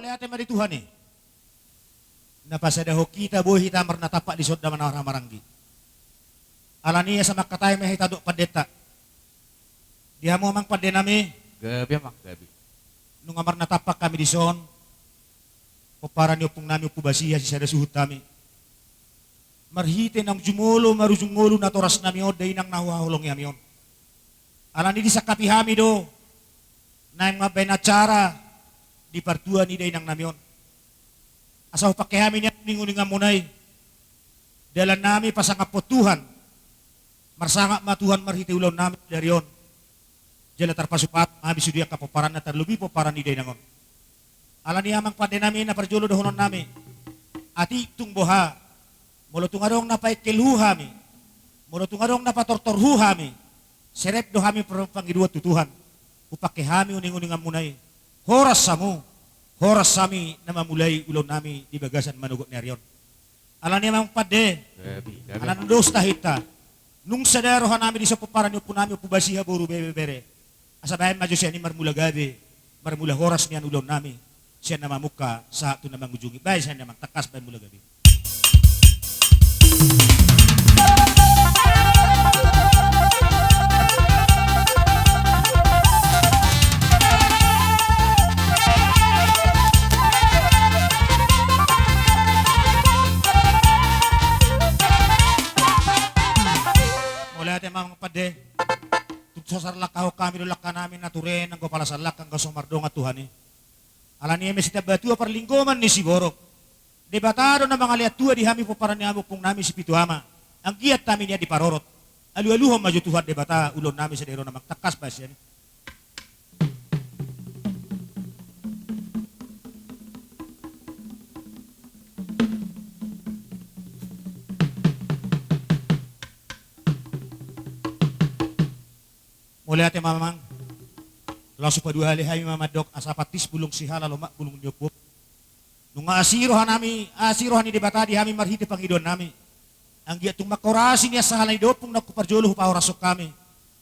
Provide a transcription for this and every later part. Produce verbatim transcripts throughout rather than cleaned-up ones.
Ate ma di Tuhan i. Na pasadahon hita boi hita marnatampak dison da manara maranggi. Alani i asa mangkatai ma hita dohot pandeta. Di hamu amang pandenami. Gabe amang, gabe. Nunga marnatampak hami dison. Pomparan ni ompung nami Ompu Basiha sisada suhut hami. Marhite naung jumolo marujung ngolu natoras nami on da inang na huhaholongi hami on. Alani i disangkapi hami do naeng mambahen acara di partua ni da inang nami on. Asa hupangke hami nian uning-uninganmuna i. Dalan nami pasangaphon Tuhan. Marsangap ma Tuhan marhite ulaon nami sadari on. Jala tarpasupasu ma hami sude angka pomparanna tarlobi pomparan ni da inang on. Alani i amang pandenami na parjolo dohonon nami. Atik tung boha. Molo tung adong na paengkelhu hami. Molo tung adong na patortorhu hami. Serep do hami par-, pangidoan tu Tuhan. Hupangke hami uning-uninganmuna i. Horas hamu. Horas hami na mamulai ulaon nami di bagasan manogot ni ari on. Alani i amang pande. Gabe, gabe, amang. Annon dos tahinta. Nunga sada roha nami dison pomparan ni ompu nami Ompu Basiha boru bebere. Asa bahen ma jo sian i marmula gabe, marmula horas nian ulaon nami. Sian na mamungka sahat tu na mangujungi. Bahen sian i amang, tangkas bahen mula gabe. Mauliate ma amang pande. Tung so tarlangkahon hami do langka nami na ture nanggo palasan langka anggo so mardongan Tuhan i. Alani i eme sitambatua parlinggoman ni siborok. Debata do na mangalean tua di hami pomparan ni ompung nami si Pitu Ama. Anggiat hami nian diparorot. Alualuhon ma jo Tuhan Debata ulaon nami sadari on amang, tangkas bahen sian i. Mauliate ma amang. Laos paduahali hami ma mandok asa pantis bulung sihala lomak bulung ni ompung. Nunga asi roha nami, asi roha ni Debata di hami marhite pangidoan nami. Anggiat tung mangkorasi nian sahala ni da ompung naung parjolo hupahorashon hami.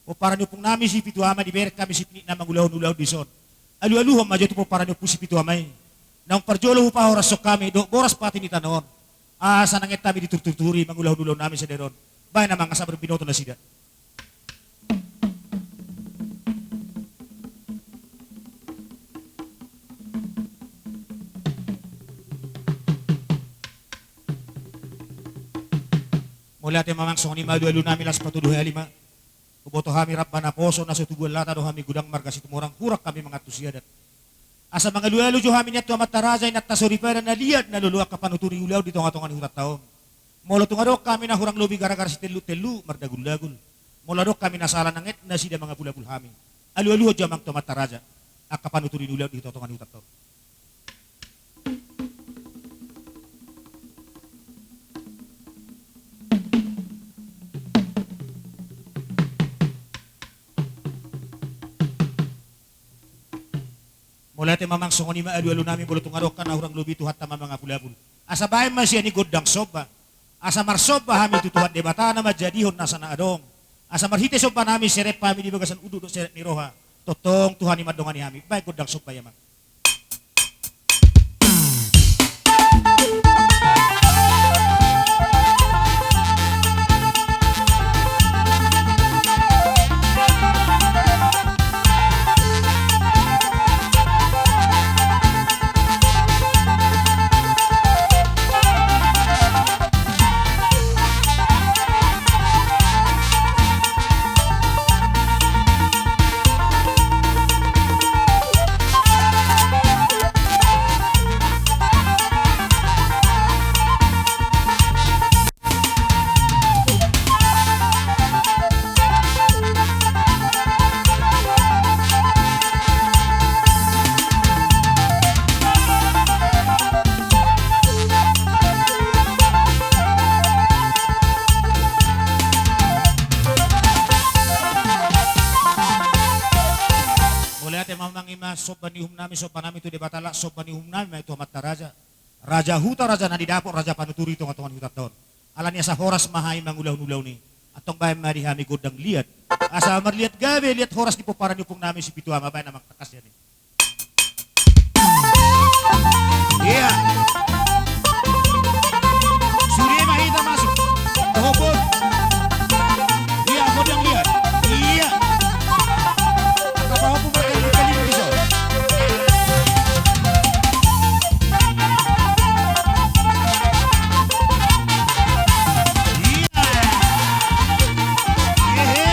Pomparan ni ompung nami si Pitu Ama dibereng hami si pinik na mangulahon ulaon dison. Alualuhon ma jo tu pomparan ni ompung si Pitu Ama i. Naung parjolo hupahorashon hami dohot boras pati ni tano on. Asa nanget hami diturturi mangulahon ulaon nami sadari on. Bahen amang asa marbinoto nasida. Mauliate ma amang, songon i ma alualu nami, laos patuduhali ma. Huboto hami rap ma naposo na so tubuan lata do hami godang marga Situmorang, hurang hami mangantusi adat. Asa mangalualu jo hami nian tu amanta raja, inanta soripada na liat na lolo angka panuturi ulaon di tongatonga ni hutanta on. Molo tung adong hami na hurang lobi garagara sitellutelluk mardagulgul. Molo adong hami na sala nanget nasida mangapulapul hami. Alualuhon jo amang tu amanta raja angka panuturi ni ulaon di tongatonga ni hutanta on. Mauliate ma amang, songon i ma alualu nami, molo tung adong angka na hurang lobi Tuhanta ma mangapulapul. Asa bahen ma sian i gondang somba. Asa marsomba hami tu Tuhan Debata na manjadihon nasa na adong. Asa marhite somba nami serep hami di bagasan unduk dohot serep ni roha. Tongtong Tuhan i mandongani hami. Bahen gondang somba i amang. Mauliate ma amang, i ma somba ni uhum nami, somba nami tu Debata, laos somba ni uhum nami ma i tu amanta raja. Raja huta, raja na nidapot, raja panuturi tongatonga ni hutanta on. Alani asa horas ma hami mangulahon ulaon i. Antong bahen ma di hami gondang liat. Asa marliat gabe liat horas di pomparan ni ompung nami si Pitu Ama, bahen amang, tangkas sian i. Iya. Sude ma hita masuk. Dohot. Iya, godang liat. Iya. Angka pahompung markalimbulimbung di son. Iya. Yehe.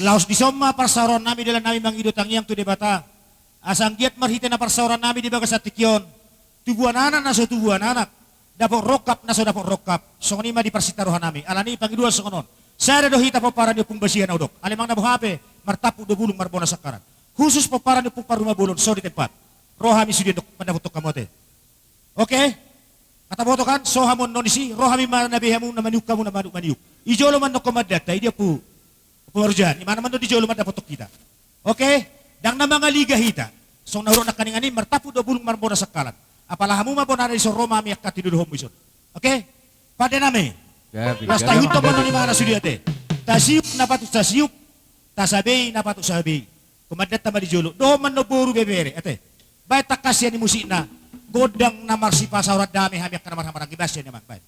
Laos dison ma parsaoran nami, dalan nami mangido tangiang tu Debata, asa anggiat marhite na parsaoran nami di bagasan tingki on, tubuan anak na so tubuan anak, dapot rongkap na so dapot rongkap, songon i ma di parsita roha nami. Alani i pangidoan songon on. Sada do hita pomparan ni Ompung Basian, na hudok. Alai manang na boha pe, martampuk do bulung marbona sangkalan. Khusus pomparan ni Ompung Parhuma Bolon, so di tempat. Ro hami sude ndok mandapothon hamu ate. Oke? Hata boto kan, so hamu annon disi, ro hami manabei hamu na maniuk, hamu na manuk maniuk. I jolo ma annon komandanta, i dia pu, pu Marjan, imana ma annon di jolo mandapothon hita. Oke? Ndang na mangaliga hita. Songon na hudok nangkiningan i, martampuk do bulung marbona sangkalan. Apala hamu ma bonana dison, ro ma hami angka tinuduhonmu dison. Oke? Pande nami. Gabe, gabe. Laos taihuthon ma annon imana sude ate. Tasiuk na patut tasiuk, tasabei na patut sabei. Komandanta ma di jolo, dohot ma annon boru, bebere, ate. Baen tangkas sian i musikna, gondang na marsipasaoran dame hami angka na marhahamaranggi, baen sian i amang, baen.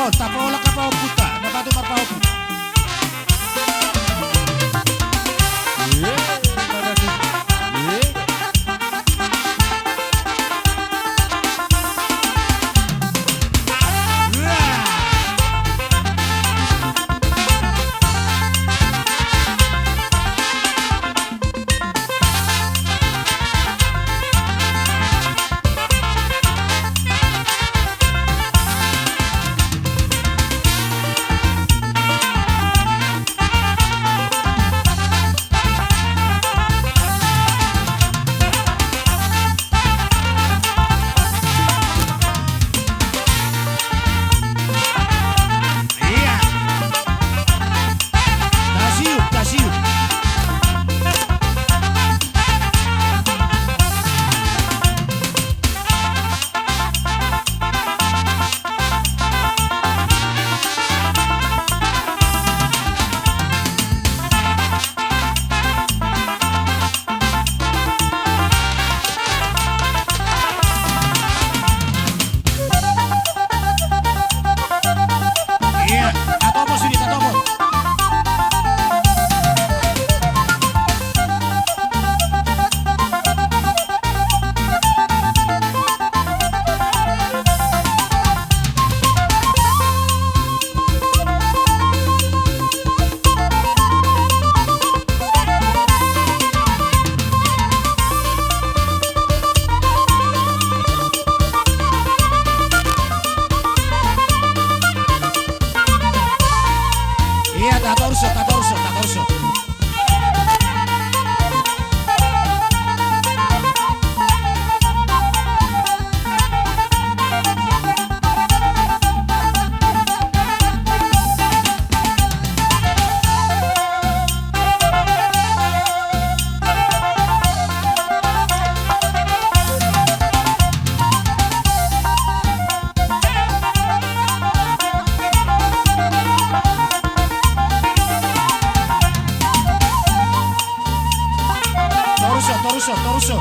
Tapaolak hapaomputa, na patumar paompu. Ia. Tasiup, tasiup. Ia, tatopo sude, tatopo. Ia, tatorso, tatorso, tatorso. Toruso, toruso, toruso.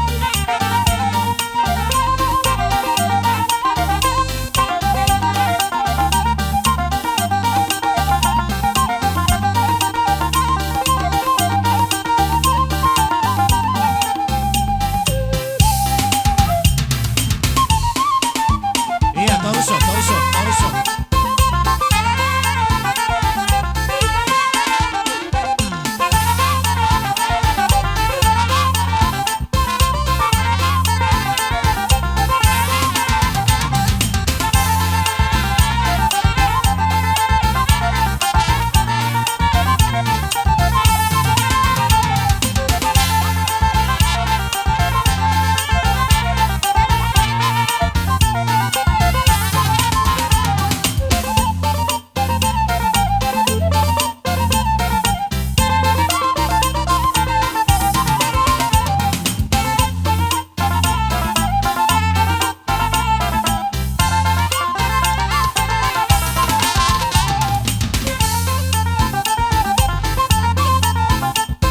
Ia, toruso, toruso, toruso.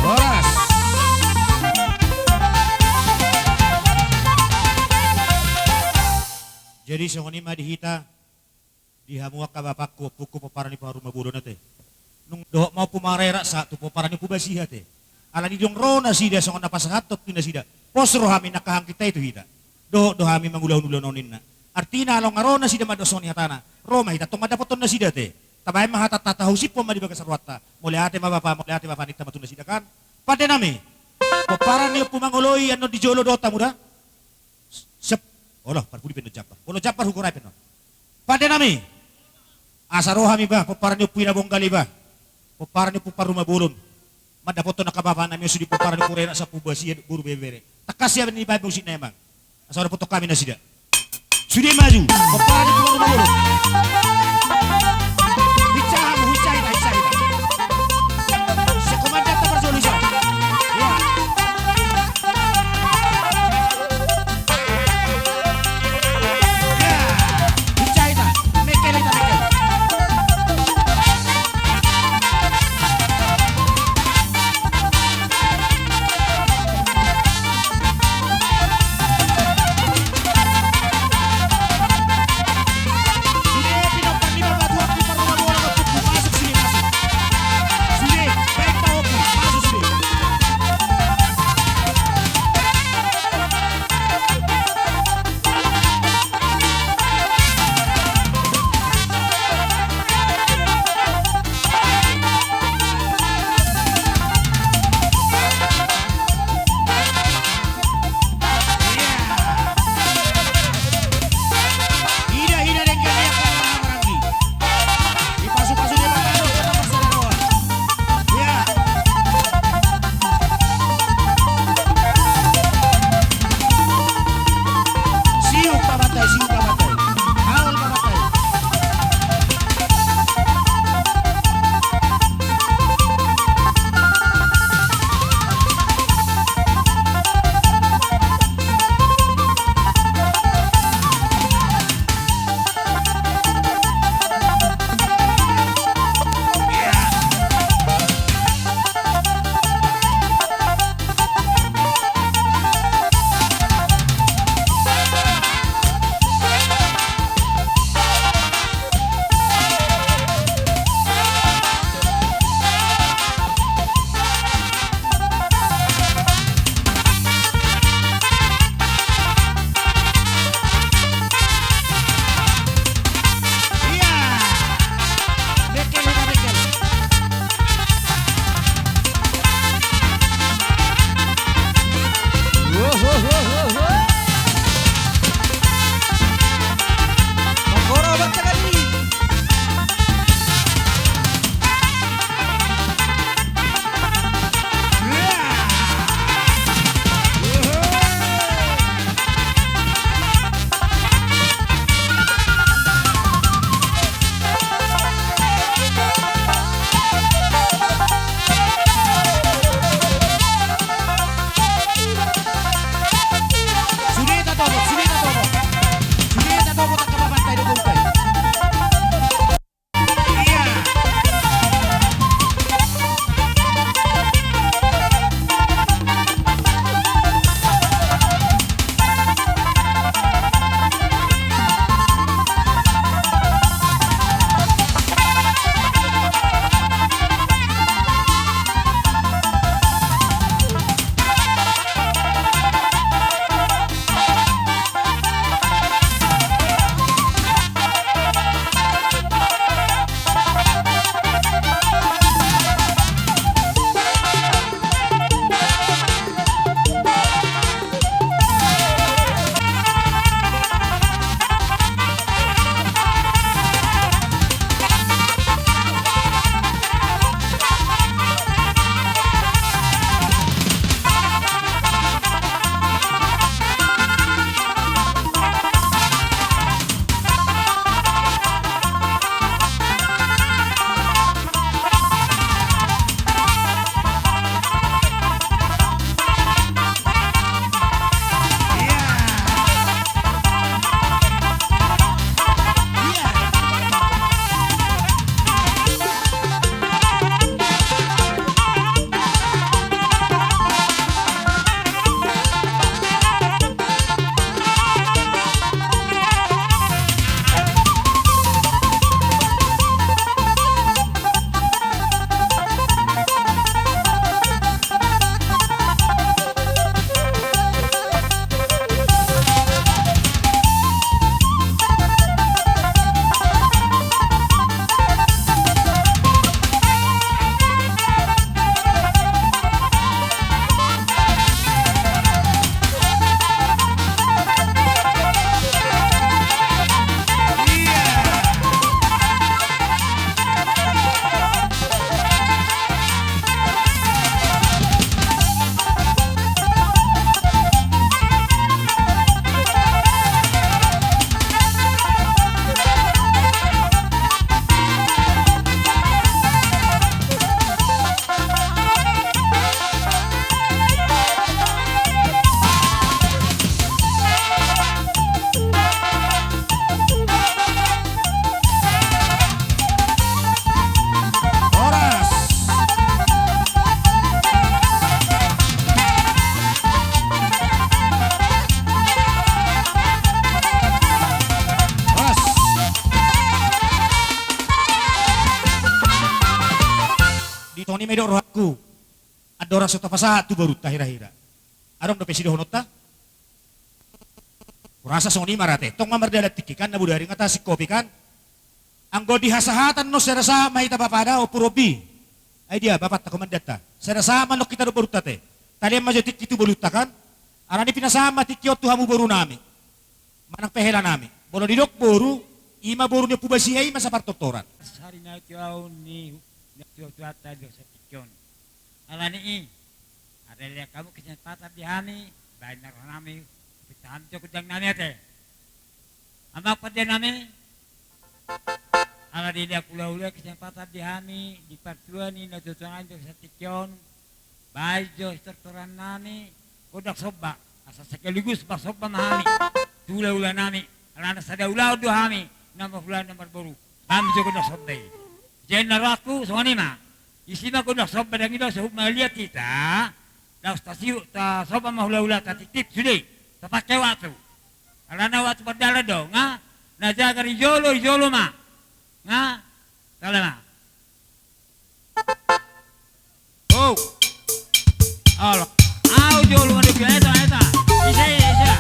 Horas. Jadi songon i ma di hita. Di hamu angka bapangku, ompungku, pomparan ni Ompu Maruma Bolon ate. Nunga dohot ma Ompu Marerang sahat tu pomparan ni Ompu Basiha ate. Alani dung ro nasida songon na pasahathon tu nasida, pos rohami nangkaning hita i tu hita. Dohot do hami mangulahon ulaon on ninna. Artina ala nunga ro nasida mandok songon i hatana, ro ma hita tong mandapothon nasida ate. Tabaen ma hatanta, tahusip ma di bagasan rohanta. Mauliate ma bapa, mauliate ma ninta ma tu nasida kan. Pande nami, pomparan ni Ompu Mangoloi annon di jolo dohot hamu da. Sep. Olo, parpudi pe annon jambar. Olo jambar hugorai pe annon. Pande nami. Asa ro hami ba, pomparan ni Ompu Ina Bonggal i ba. Pomparan ni Ompu Paruma Bolon. Mandapothon angka bapa nami on sude pomparan ni Ompu Rerang sahat tu Ompu Basiha boru Bebere. Tangkas ia baen ni baen musik na emang. Asa dapothon hami nasida. Sude maju. Pomparan ni Ompu Paruma Bolon. Hinsa hamu, hinsa hita, hinsa hita. Sekomandan ta parjolo hinsa. Ia. Ai didok rohangku, andorang so tapasahat tu borunta hira-hira, adong dope sidohononta? Hurasa songon i ma ra ate. Tong ma mardalan tingki kan, na bodari nga tasingkopi kan. Anggo di hasahatan on sada sahat ma hita bapada, Ompu Robi. Ai dia bapanta, komandanta? Sada sahat ma annon hita dohot borunta ate. Talean ma jo tingki tu borunta kan. Alani i pinasahat ma tingki on tu hamu borunami manang pe helanami. Molo didok boru, i ma boru ni Ompu Basiha i ma sapartortoran. Sari na tu ahu ni, na tu, tu atta di satingki on. Alani i, adong di hamu kesempatan di hami, baen na rohanami, pinta hami jo gondangnami ate. Amang pandenami, ala dilehon hulahula kesempatan di hami, di partua ni natuatuanami di satingki on, baen jo sitortorannami gondang somba, asa sekaligus marsomba ma hami tu hulahulanami, alana sada ulaon do hami na marhula na marboru, baen jo gondang somba i. Jadi na rohangku songon i ma. Disi ma gondang somba, ndang i do saut mangaliat hita. Laos tasi-, tasomba ma hulahulanta, titip sude, tapangke waktu. Alana waktu mardalan do, nga na jagar i jolo, i jolo ma. Nga, tala ma. Oh. Olo. Au jolo ma dope, eta, eta. Ise, ise.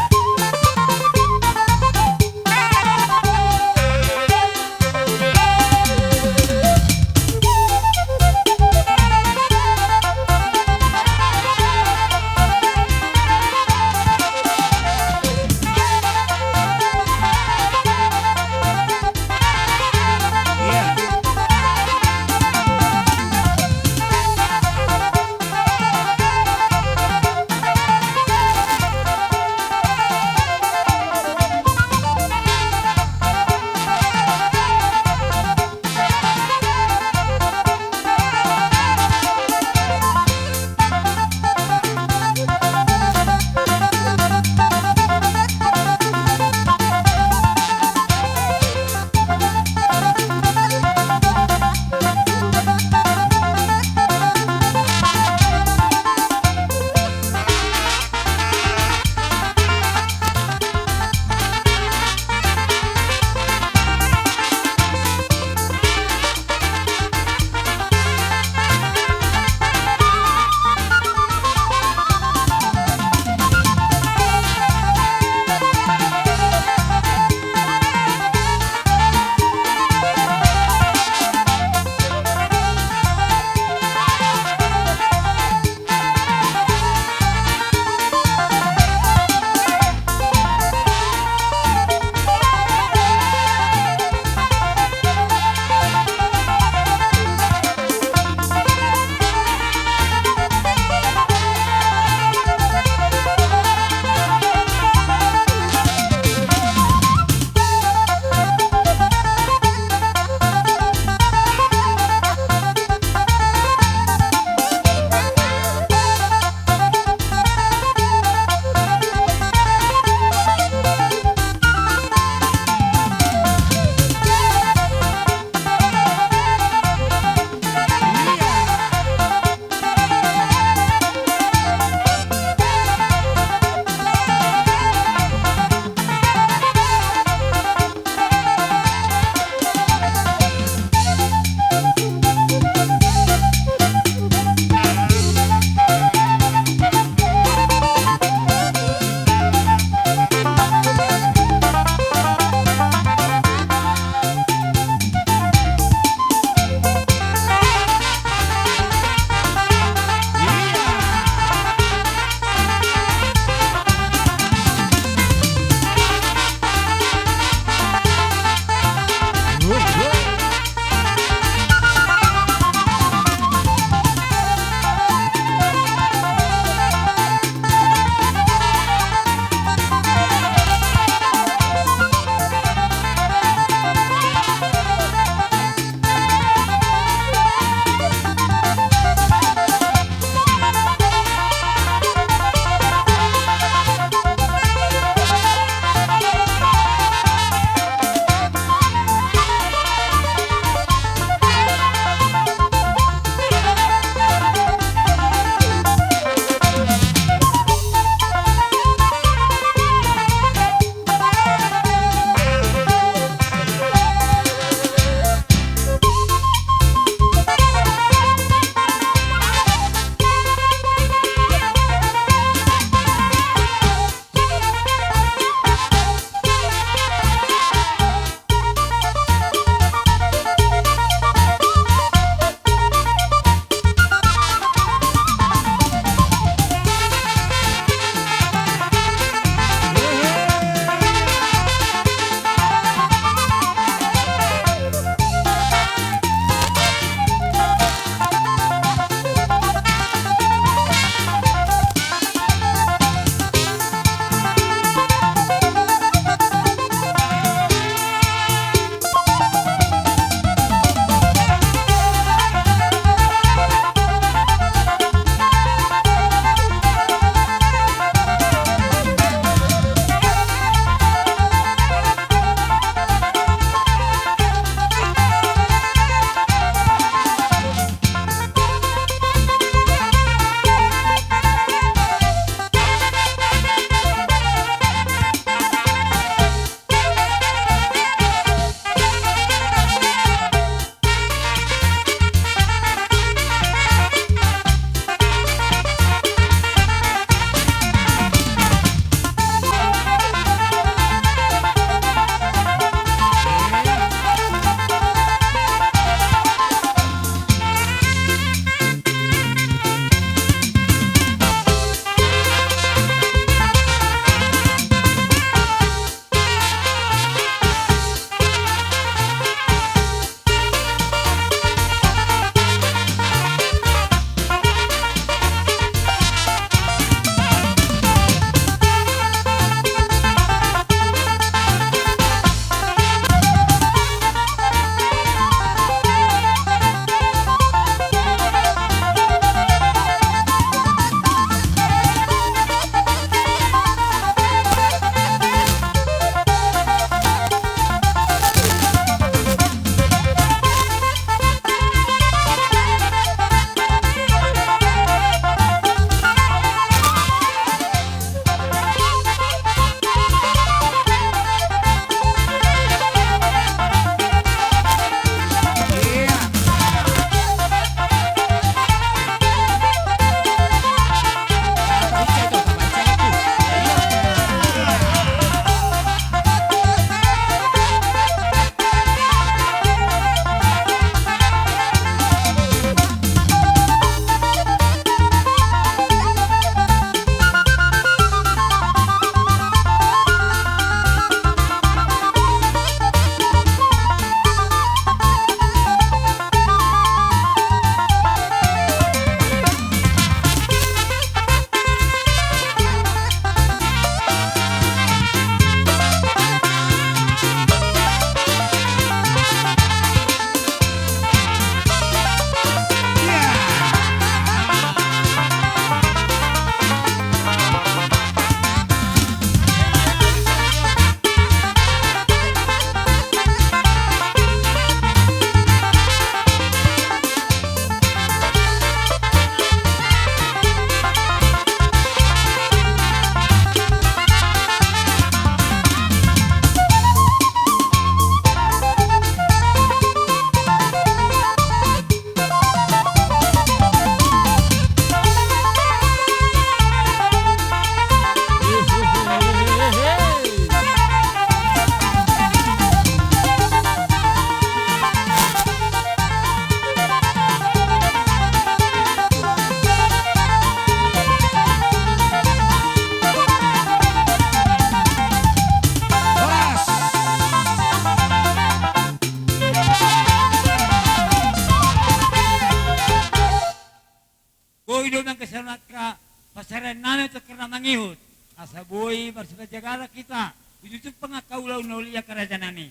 angka pasarean nami tu angka na mangihut, asa boi marsipanjagalan hita, ujujung pe angka ulaon na uli angka raja nami.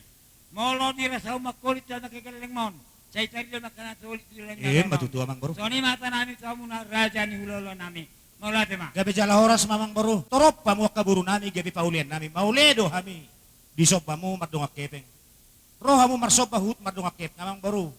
Molo dirasa mangkolit tu angka gellengmon, sai taridom angka na tolu tu gellengmon. Ima tutu, amang boru. Songon i ma hata nami tu hamuna raja ni hulahula nami. Mauliate ma. Gabe jala horas ma, amang boru. Torop hamu angka boru nami, gabe paulian nami. Mauliate do hami disomba hamu mardongan hepeng. Ro hamu marsomba huhut mardongan hepeng, amang boru.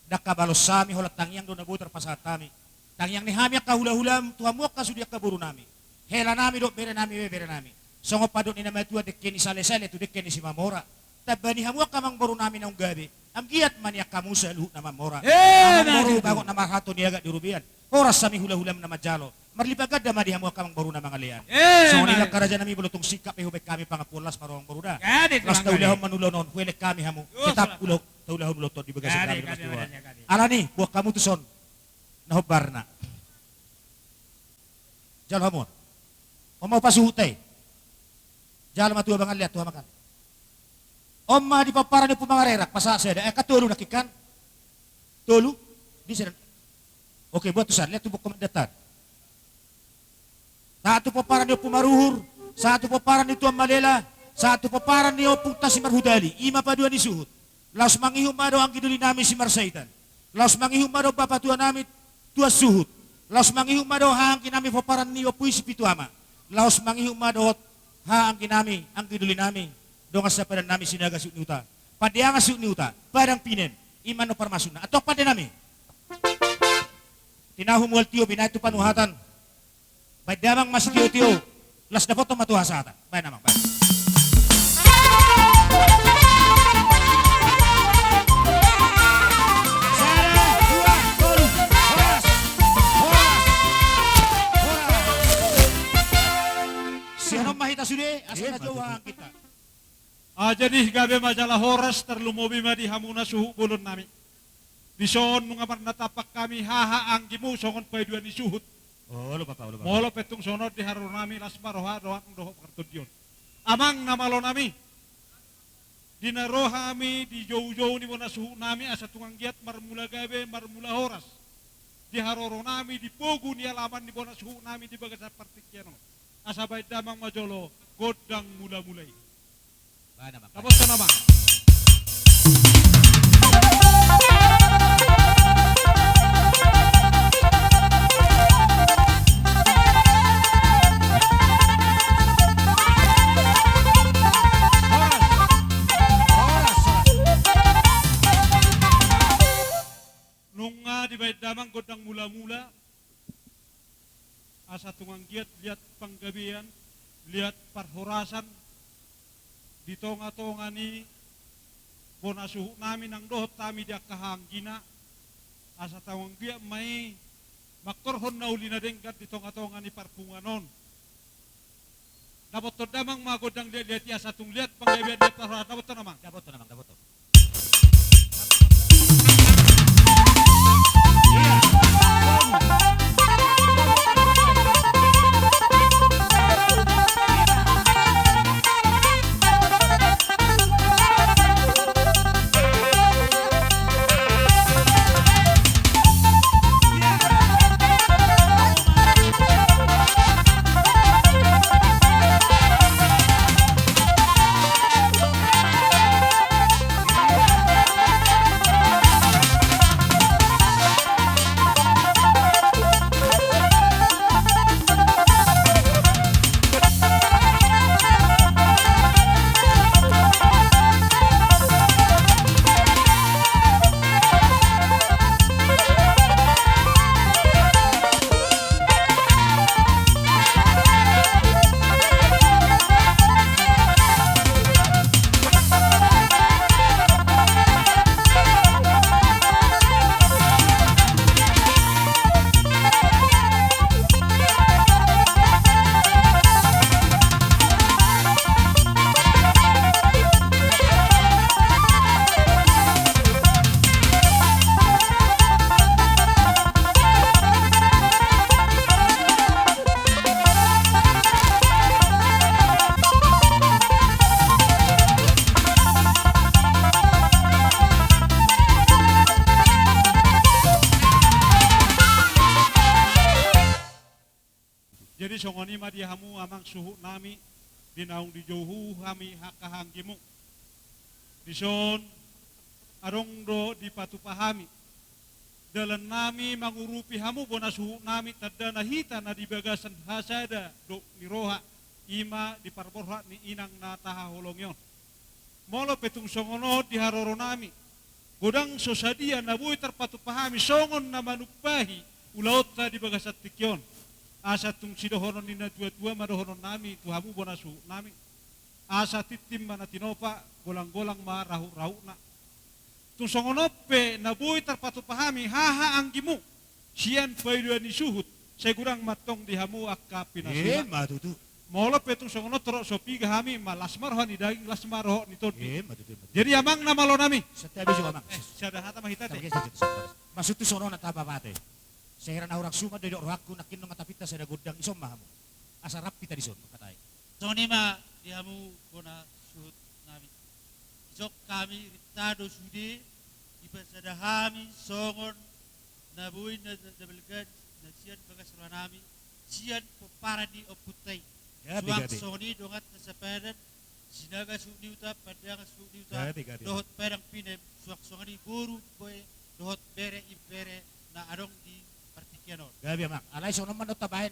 Ndang habalos hami, holan tangiang do na boi tarpasahat hami. Tangiang ni hami angka hulahulam tu hamu angka sude angka boru nami. Hela nami dohot bere nami, bebere nami. Songon pandok ni na matua, dengke ni salesale tu dengke ni simamora. Tamba ni hamu angka amang boru nami naung gabe, anggiat ma nian hamu saluhutna mamora. Ima tutu. Amang boru, bagot na marhato, niagak di robean. Horas hami hulahulam na manjalo. Marlipat ganda ma di hamu angka amang boru na mangalean. Songon i ma angka raja nami, molo tung singkat pe hubaen hami pangampuon, las ma ro amang boru da. Las taulahon ma ulaon on, huelek hami hamu. Tetap ulaon, taulahon ulaon on di bagasan hami. Alani, boan hamu tuson na hombarna. Jalo hamu on. On ma hupasuhut i. Jalo ma tu abangan, lean tu hamakan. On ma di pomparan ni Ompu Mangarerak, pasahat sada, eh, angka tolu nangkin kan? Tolu? Di sada. Oke, boan tusan, lean tu Ompu Komandan an. Sahat tu pomparan ni Ompu Maruhur, sahat tu pomparan ni Tuan Malela, sahat tu pomparan ni Ompunta Simarhutali, ima paduan ni suhut. Laos mangihut ma dohot anggi doli nami Simarsaitan. Laos mangihut ma dohot bapatua nami Tuan Suhut. Laos mangihut ma dohot haha anggi nami pomparan ni Ompu i Sipitu Ama. Laos mangihut ma dohot haha anggi nami, anggi doli nami, dongan sapadan nami Sinaga suhut ni huta, Pandeangan suhut ni huta, Padang Pinem, ima annon parmasunna. Antong pande nami. Tinahu mual tio, binahen tu panuhatan. Baen damang ma sitiotio, laos dapothon ma tu hasahatan. Baen damang, baen. Sada, dua, tolu. Horas. Horas. Horas. Sian on ma hita sude, asa na jou haha anggita. Jadi gabe ma jala horas, tarlumobi ma di hamuna suhut bolon nami. Dison nunga marnatampak hami haha anggimu songon paidua ni suhut. Olo, Bapak, olo, Bapak. Molo pe tung songon on di haroro nami, las ma roha dohot, dohot partondion. Amang na malo nami, di na ro hami di joujou ni bona suhut nami, asa tung anggiat marmula gabe, marmula horas di haroro nami di pogu ni alaman ni bona suhut nami di bagasan partingkian on. Asa baen damang ma jolo gondang mulamula i. Baen damang. Dapothon damang. Horas. Horas. Nunga dibaen damang gondang mulamula, asa tung anggiat liat panggabean, liat parhorasan di tongatonga ni bona suhut nami nang dohot hami di angka haha anggina, asa tung anggiat ma i mangkorhon na uli na denggan di tongatonga ni parpunguan on. Dapothon damang ma gondang liatliat i, asa tung liat panggabean, liat parhorasan, dapothon damang. Dapothon damang, dapothon. Songon i ma di hamu amang suhut nami, di naung dijou hami angka haanggimu. Dison adong do dipatupa hami dalan nami mangurupi hamu bona suhut nami, tandana hita na di bagasan hasada dohot ni roha, i ma di parborhat ni inang na tahaholongi on. Molo pe tung songon on di haroro nami, godang so sadia na boi tarpatupa hami songon na manumpahi ulaonta di bagasan tingki on. Asa tung sidohonon ni na tua-tua ma dohonon nami tu hamu bona suhut nami. Asa tintin ma na tinopa, golang-golang ma rahut-rahutna. Tung songon on pe na boi tarpatupa hami haha anggimu sian paidua ni suhut, sai godang ma antong di hamu angka pinasuna. Ima tutu. Molo pe tung songon on torop so piga hami ma las ma roha ni daging, las ma roha ni tondi. Ima tutu, ima tutu. Jadi amang na malo nami. Santabi jo amang. Eh, sada hata ma hita te. Maksudhu songon on na taba mate. Sehera na hurang suman do didok rohangku, nangkin nunga tapinta sada gondang, ison ma hamu. Asa rap hita dison mangkatai. Songon i ma di hamu bona suhut nami. Dison hami rinta do sude dipasada hami songon na boi na, na balga na sian bagas roha nami sian pomparan ni ompunta i. Gabe, gabe. Suang songon i dongan na sapadan, Sinaga suhut ni huta, Pandangan suhut ni huta, gabe, gabe, dohot Padang Pinem, suang songon i boru, boe, dohot bere, ibebere na adong di partingkian on. Gabe amang. Alai songon on ma na tabaen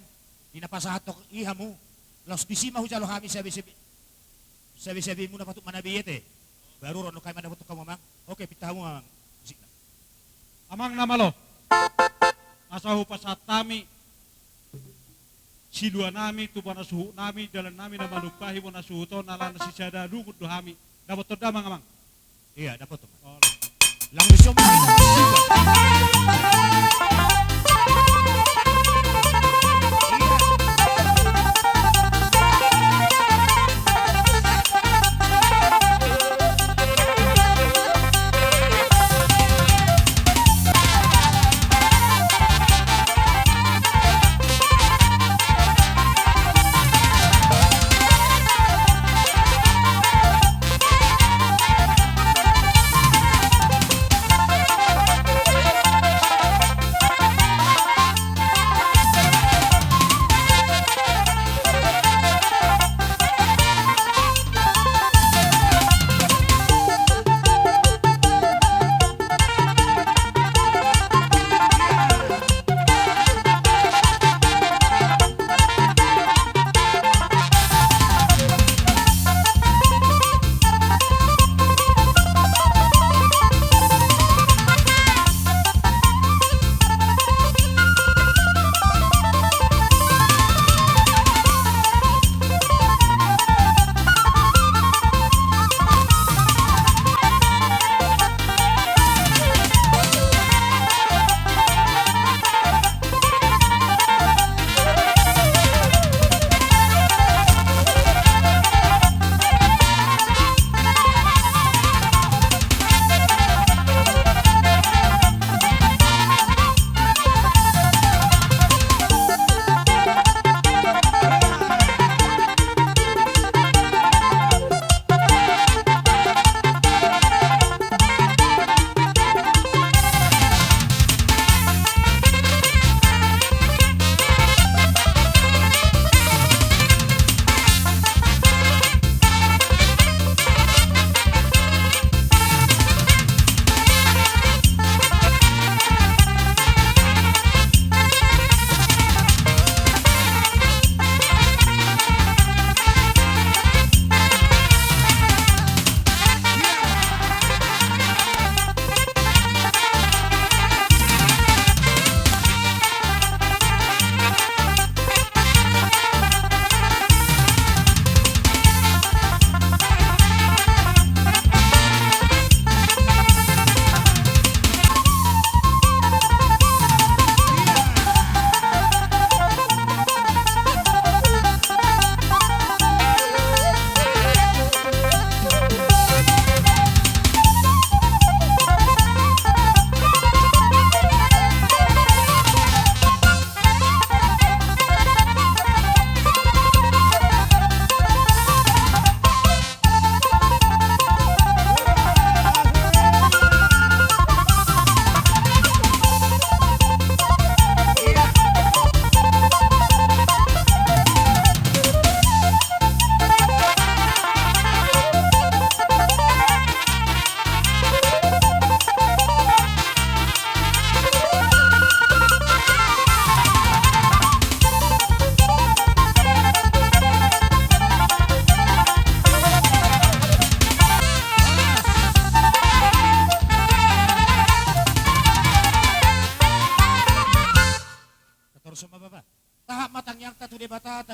di na pasahathon i hamu, laos disi ma hujalo hami sabe-sabe, sabe-sabemuna patut manabe i ate. Baru ro nuaeng ma dapothon hamu amang. Oke, pinta hamu amang. Musikna. Amang na malo. Asa hupasahat hami silua nami tu bona suhut nami, dalan nami na manumpahi bona suhut on, alana sisada lungun do hami. Dapothon da amang, amang? Iya, dapothon. Langsung.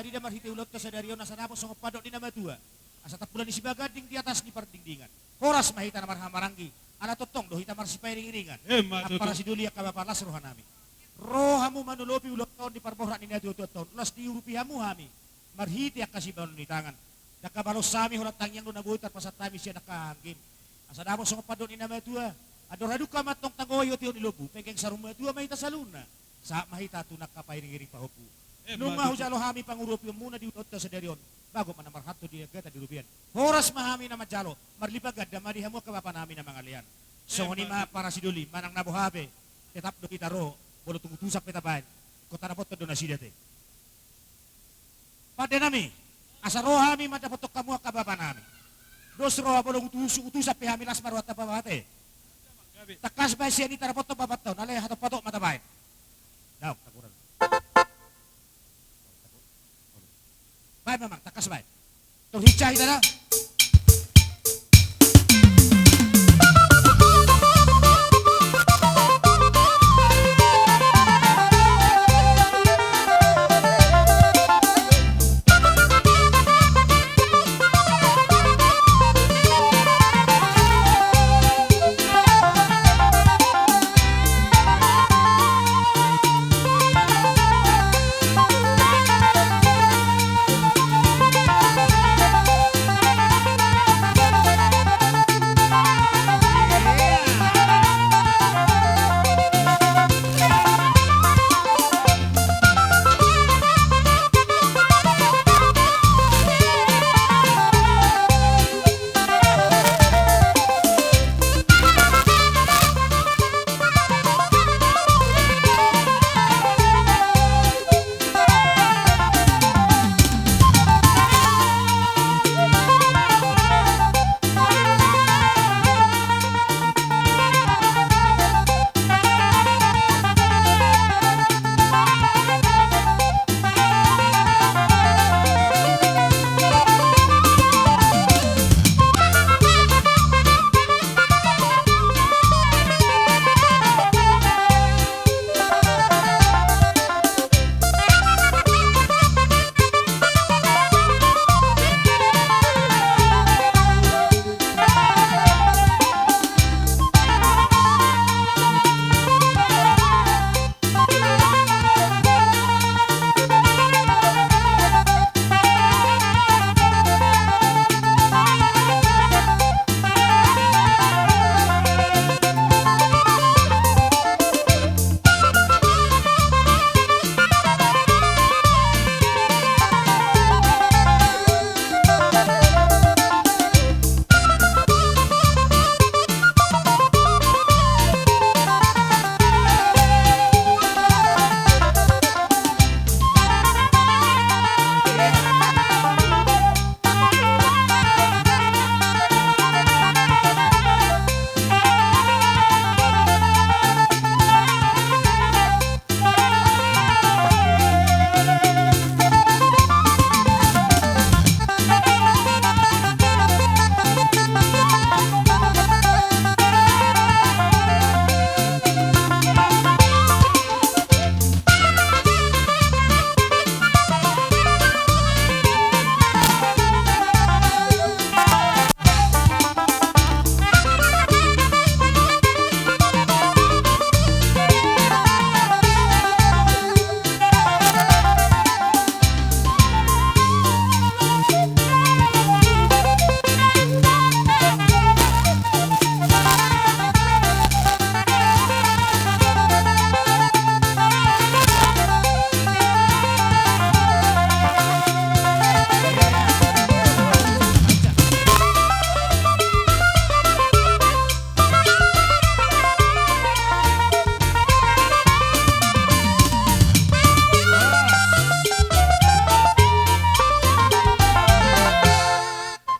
Ida marhite ulaonta sadari on asa dapot songon pandok ni na matua. Asa tampulan ni sibaganding di atas ni pardingdingan. Horas ma hita na marhahamaranggi, ala tongtong do hita marsipairingiringan. Emma tutu. Ampara sidoli angka bapa, las rohanami. Ro hamu manolopi ulaonta on di parborat ni natuatuanta on, las diurupi hamu hami marhite angka sibahenon ni tangan. Ndang habalos hami holan tangiang do na boi tarpasahat hami sian angka anggim. Asa dapot songon pandok ni na matua. Andor hadungka ma antong tanggohi otik ni lombu, penggeng saur matua ma hita saluhutna. Sahat ma hita tu na angka pairingiring pahompu. Emma tutu. Nunga hujalo hami pangurupion muna di ulaonta sadari on. Bagot ma na marhalto di gata di robean. Horas ma hami na manjalo, marlipat ganda ma di hamu angka bapa nami na mangalean. Songon i ma, emma tutu, ampara sidoli, manang na boha pe, tetap do hita ro, molo tung utusan pe tabaen. Ingkon tadapothon do nasida ate. Pande nami, asa ro hami mandapothon hamu angka bapa nami. Dos roha, molo utus-, utusan pe hami, las ma rohanta bapa ate. Tangkas baen sian i tadapothon bapanta on, alai hatop-hatop ma tabaen. Daong, taguran. Baen ma amang, tangkas baen. Tor hinsa hita da.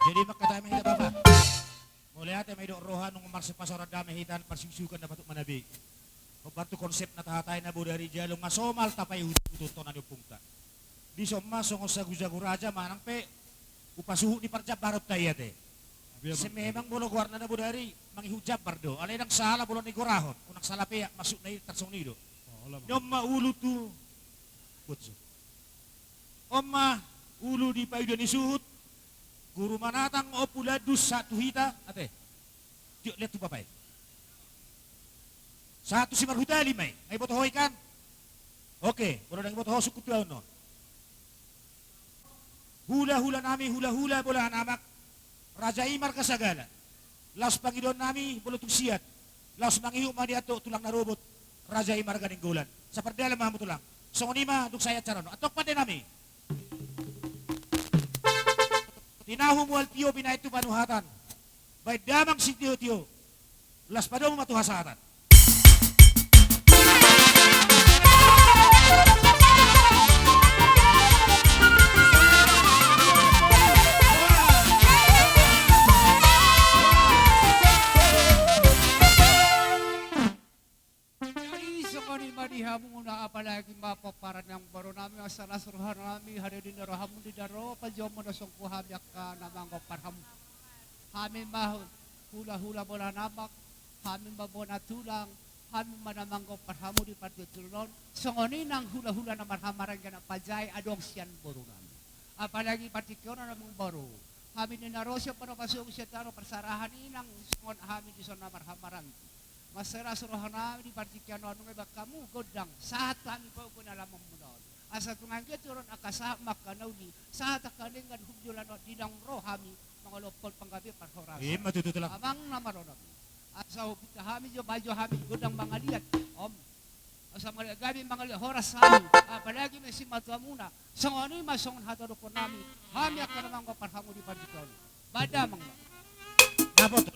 Jadi mangkatai ma hita bapa. Mauliate ma didok roha, nunga marsipasaoran dame hita, parsisukan na patut ma na be. Hombar tu konsep na tahatai na bodari jalo, nga somal tapaihut-ihut tona ni ompungta. Dison ma songon sagu-sagu raja manang pe upa suhut ni parjambaronta i ate. Tapi abang, memang molo goarna na bodari mangihut jambar do. Alai ndang sala molo na digorahon, unang sala peak maksudna i tarsongon i do. Oh, ala, nion ma ulu tu botso. On ma ulu di paida ni suhut, Guru Manatang, Ompu Landus, sahat tu hita, ate. Tiok lihat tu bapak i. Sahat tu Simarhutali ma i, nga iboto ho i kan? Oke, molo ndang iboto ho sungkun tu ahu on. Hulahula nami, hulahula bolon amak, raja i marga sagala. Laos pangidoan nami molo tung siat, laos mangihut ma di antong tulang na robot, raja i marga Nainggolan. Sapardalan ma hamu tulang. Songon i ma dung sae acara on. Antong pande nami. Tinahu mual tio binahen tu panuhatan. Bahen damang sitiotio. Las padomu ma tu hasahatan. Jadi songon i ma di hamuna, apalagi ma pomparan ni amangboru nami, asa las roha nami, hadir di rohamu di daro, panjomuna songon hami angka na manggompar hamu. Hami ma hulahula bolon amak, hami ma bona tulang, hami ma na manggompar hamu di partingkian on, songon i nang hulahula na marhamaranggi na pajae adong sian boru nami. Apalagi partingkian on amangboru. Hami di na ro sian bona pasogit sian tano parserahan i nang songon hami dison na marhamaranggi. Mansai las roha nami di partingkian on nunga dibahen hamu gondang sahat hami paogo ni alaman muna on. Asa tung anggiat turon angka sahat ma angka na uli, sahat angka denggan hum jolma on di naung ro hami mangalophon panggabean parhorasan. Ima tutu tulang. Amang na marorot. Asa hupinta hami jo bajo hami gondang mangaliat. Om. Asa mangaliat gabe mangaliat horas hami. Apalagi ma simatuamuna. Songon i ma songon hata dohonon nami. Hami angka na manggompar hamu di partingkian on. Bahen damang ma. Dapot.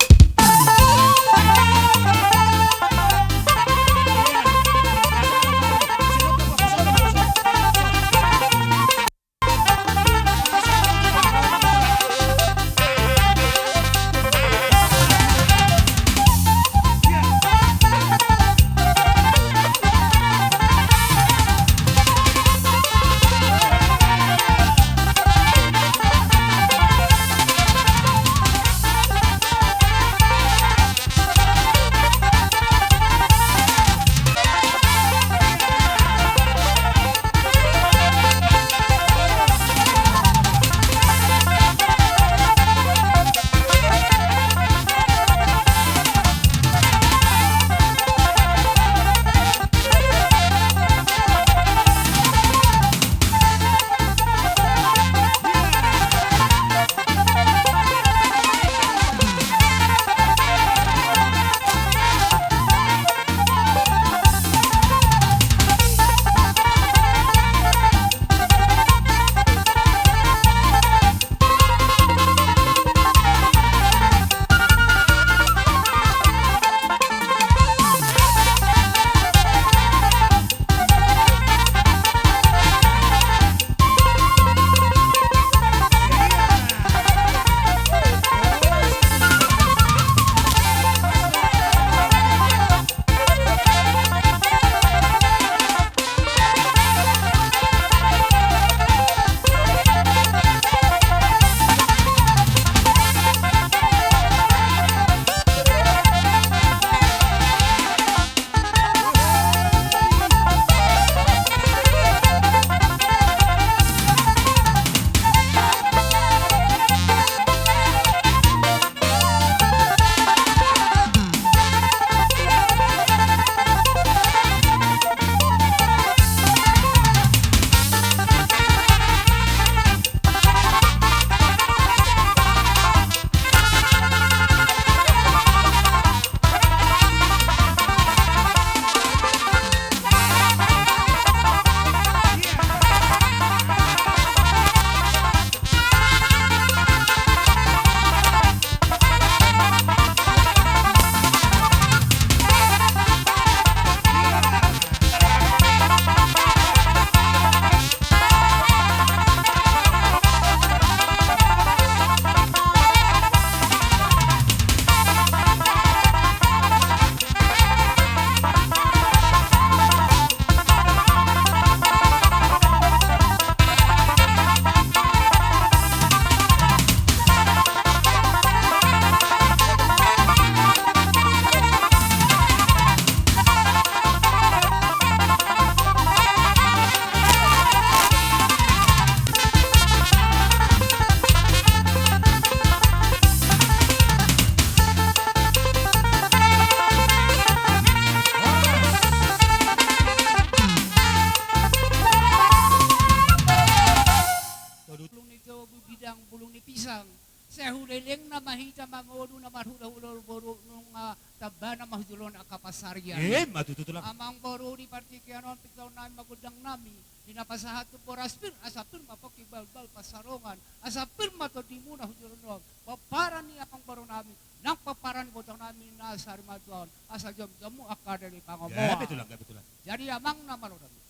Boru nunga tambana ma hujolo angka pansarian. Emma tutu, Tulang. Amangboru, di partingkian on pintaon nami ma gondang nami, di na pasahat tu boras pir, asa pir ma pongki balbal pansalongan, asa pir ma tondimuna hujolo on. Pomparan ni amangboru nami, nang pomparan ni boru nami na sarimatua on, asa jomjom hamu angka na di pangomoan. Gabe, Tulang, gabe, Tulang. Jadi amang na malo nami.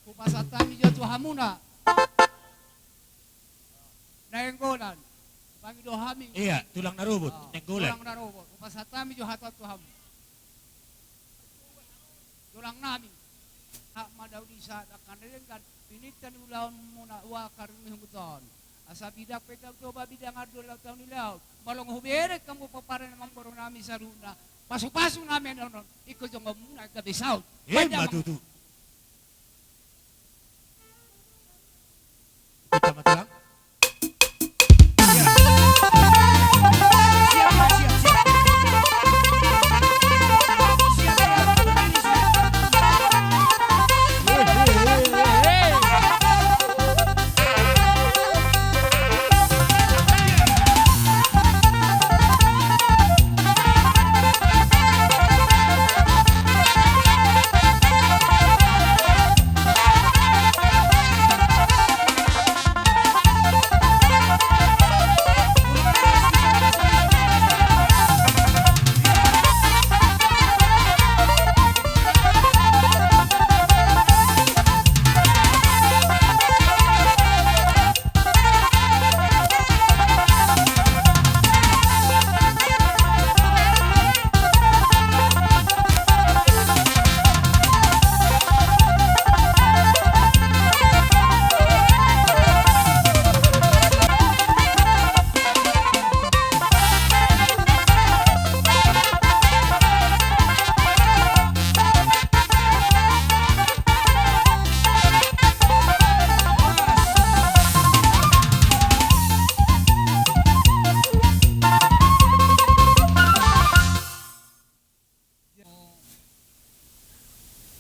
Hupasahat hami jo tu hamuna Nainggolan. Pangido hami. Iya, Tulang Narobot, ah, Nainggolan. Tulang Narobot. Hupasahat hami jo hata tu hamu, Tulang nami. Hak ma dao di sada kan denggan pininta ni ulaon muna ua karim ni humuton. Asa bidak pe tau toba, bidangar do lau tau ni lau. Malong huberek hamu pomparan ni amangboru nami saluhutna. Pasupasu nami annon. Ingkon jonggomuna gabe saut. Emma tutu. Ikut sama Tulang.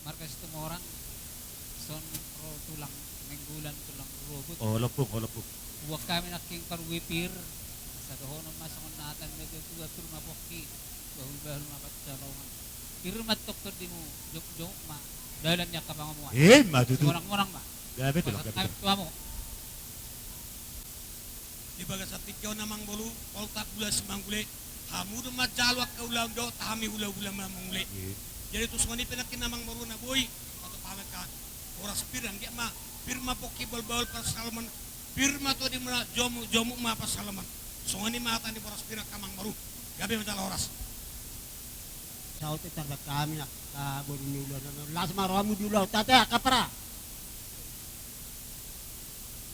Marga Situmorang, son ro Tulang Nainggolan, Tulang Robot. Olo pung, olo pung. Buat hami nangkin parubue pir, asa dohonon ma songon hata ni natuatua, pir ma pongki, bahulbahul ma pansalongan. Pir ma tongtong dimu, jomjom ma dalan ni angka pangomoan. Emma tutu. Simonangmonang ma. Gabe, Tulang, gabe, Tulang. Pasahat hami tu hamu. Di bagasan tingki on amangboru, poltak gula simanggule, hamu do manjalo angka ulaon dohot hami hulahula ma mangule. Iya. Jadi tung songon i pe nangkin amangboru na boi, atau pamekan boras pir, anggiat ma pir ma pongki balbal pansalongan, pir ma tondimuna jomuk, jomuk ma pansalongan. Songon i ma hata ni boras pir angka amangboru. Gabe ma jala horas. Saotik tarbak hami na, ah, boru ni ulaon, las ma rohamu di ulaon, tate, angka pra.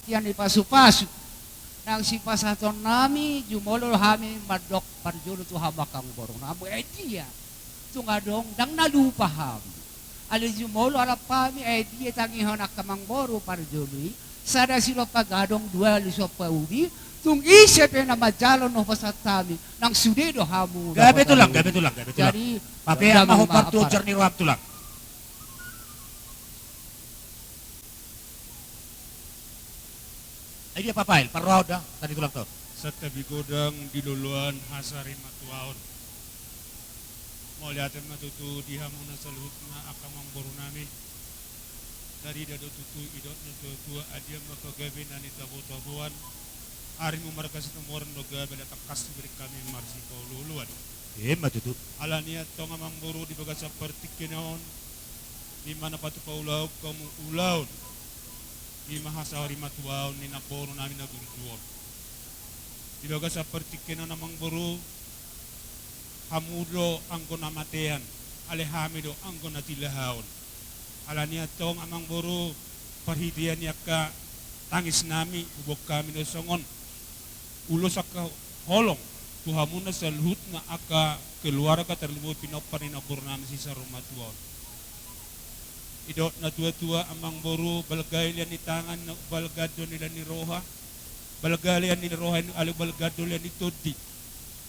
Ia ni pasupasu nang sipasahaton nami, jumolo hami mandok parjolo tu hamu angka amangboru nami, ai dia tung adong, ndang na lupa hami. Alai jumolo alap hami, ai dia tangihon angka amangboru parjolo i, sada silompa gadong, dua silompa ubi, tung ise pe na manjalo na hupasahat hami, nang sude do hamu. Gabe, Tulang, gabe, Tulang, gabe, Tulang. Jadi, pape, dame ma hombar tu ampar. Ojar ni roham, Tulang. Ai dia papail, parrohaon da, tadi Tulang to. Santabi godang di loloan hasari matuaon. Mauliate ma tutu di hamuna saluhutna angka amangboru nami. Tarida do tutu didok natuatua, adia ma pagabe na nitabotaboan. Arimu marga Situmorang do gabe, ala tangkas dibereng hami marsipaolooloan. Emma tutu. Alani i antong amangboru, di bagasan partingkian on, i ma na patupa ulaon hamu ulaon, i ma hasari matuaon ni namboru nami na burju on. Di bagasan partingkian on amangboru, hamu do anggo na matean, alai hami do anggo na tilahaon. Alani i antong amangboru, parhitean ni angka tangis nami, huboan hami do songon ulos angka holong tu hamuna saluhutna angka keluarga, tarlumobi pinompar ni namboru nami si saur matua on. Didok natuatua amangboru, balga i lean ni tangan, balga do lean ni roha, balga lean ni roha i, alai balga do lean ni tondi.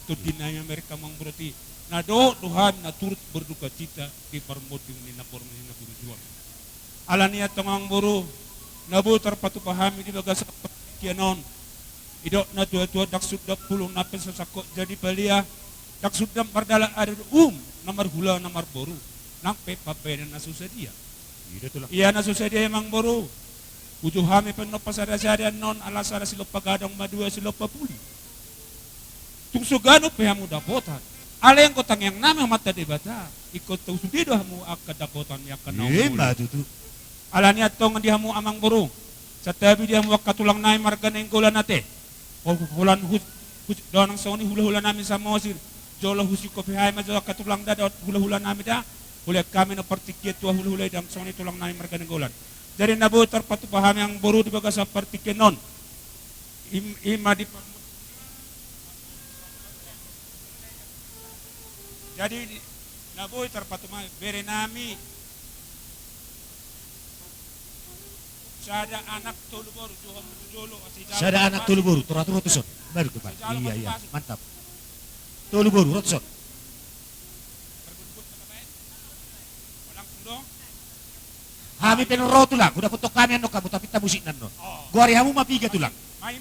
Tondi nami mamereng amangboru i. Na dohot do hami na turut berdukacita di parmonding ni namboru nami na burju on. Alani i antong amangboru, na boi tarpatupa hami di bagasan partingkian on, didok natuatua, ndang sundang bulung na pe so sangkot jadi palia, Ndang sundut mardalan adat, um, na marhula na marboru, nang pe pambahenan na so sadia. Ia na so sadia, amang boru. Uju hami pe annon pasada-sada annon, ala sada silompa gadong ma dua silompa puli. Tung so ganup pe hamu dapotan. Alai anggo tangiang nami Amanta Debata, ingkon tau sude do hamu angka dapotan ni angka na umuli. Alani antong di hamu, amang boru, santabi di hamu angka tulang nami marga Nainggolan ate. Holan hus, hus, donang songon i hula-hula nami Samosir. Jolo husingkop hami ma jo angka tulang da dohot hula-hula nami da. Hulehon hami na partingkian tu hula-hula i, donang songon i tulang nami marga Nainggolan. Jadi na boi tarpatupa hami, amang boru, di bagasan partingkian on. Im, ima di, jadi na boi tarpatupa, bere nami. Sada anak tolu boru, jo hamu tu jolo. Sada anak tolu boru, tor atur tu son. Baru tu pan. Iya, iya, mantap. Tolu boru, ro tu son. Hami pe annon ro, tulang, hudapothon hami annon hamu, tapi tamusik annon. Goari hamu ma piga, tulang?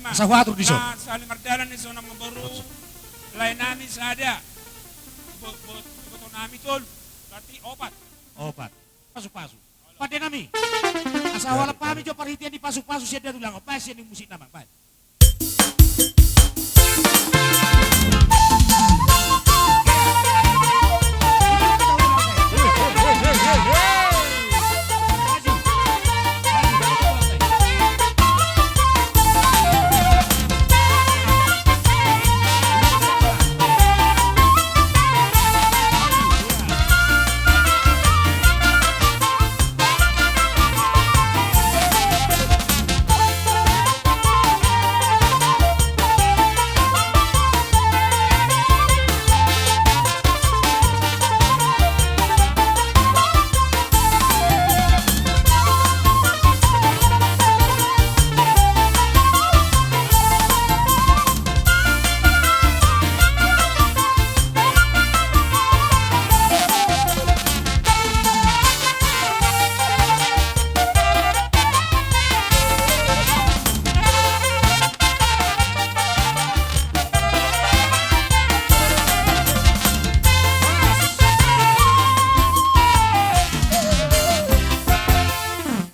Asa huatur di son. Sahali mardalan di son, amang boru. Lae nami sada. Iboto nami tolu. Berarti opat. Opat. Pasu-pasu. Pande nami. Asa hualap hami jo parhitean ni pasu-pasu sian da, tulang. Baen sian ni musik nama, baen.